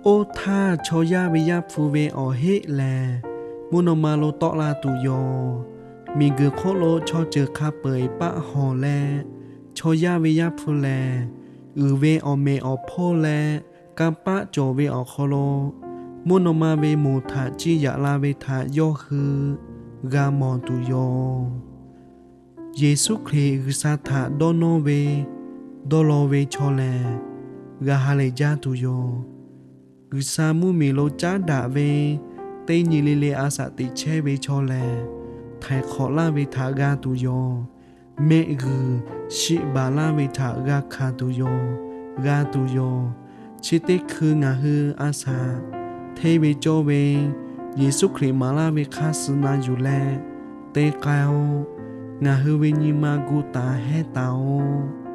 Oˇ htaˇ, chaw yaˇ ve Yaˇ hpu ve awˬ heˆ lehˬ, mvuhˇ naw ma lo tawˆ la tuˬ yoˬ. Miˬguiˬ hk'oˆ lo chaw ceuˬ hk'a peu-eˬ paˆ hawˬ leh, chaw yaˇ ve Yaˇ hpu lehˬ, uiˍ ve awˬ meꞈ awˬ hponˇ leh kanˇ paˆ cawˬ ve awˬ hk'aw lo, mvuhˇ naw ma ve moˬ htaꞈ ciˇ yaꞈ la ve htaꞈ yawˇ hui g'a mawˬ tuˬ yoˬ. Yeˍsuˆ Hkriꞈ G'uiˬsha htaꞈ dawˇ nawˇ ve, dawˇ law ve chaw lehˬ, g'a ha lehˬ jaˇ tuˬ yoˬ. G'uiˬsha mvuhˇmiˬ lo caˉ daꞈ ve, teˇ nyi le le a shaꞈ teꞈ chehˇ ve chaw lehˬ, htaiˍ hk'awꞈ laˇ ve htaꞈ g'a tuˬ yoˬ. Mehˆ g'uiˬ shiˆ baˬ laˇ ve htaꞈ g'a hkanˍ tuˬ yoˬ, g'a tuˬ yoˬ. Chi teˇ hkui ngaˬ hui a shaꞈ hteˇ ve cawˇ ve Yeˍsuˆ Hkriꞈ maˍ laˇ ve hk'aˇ suh na yuˬ leh te k'ai-oˬ. Ngaˬ hui ve nyi ma gu taˍ hehnˇ taˍ-oˬ.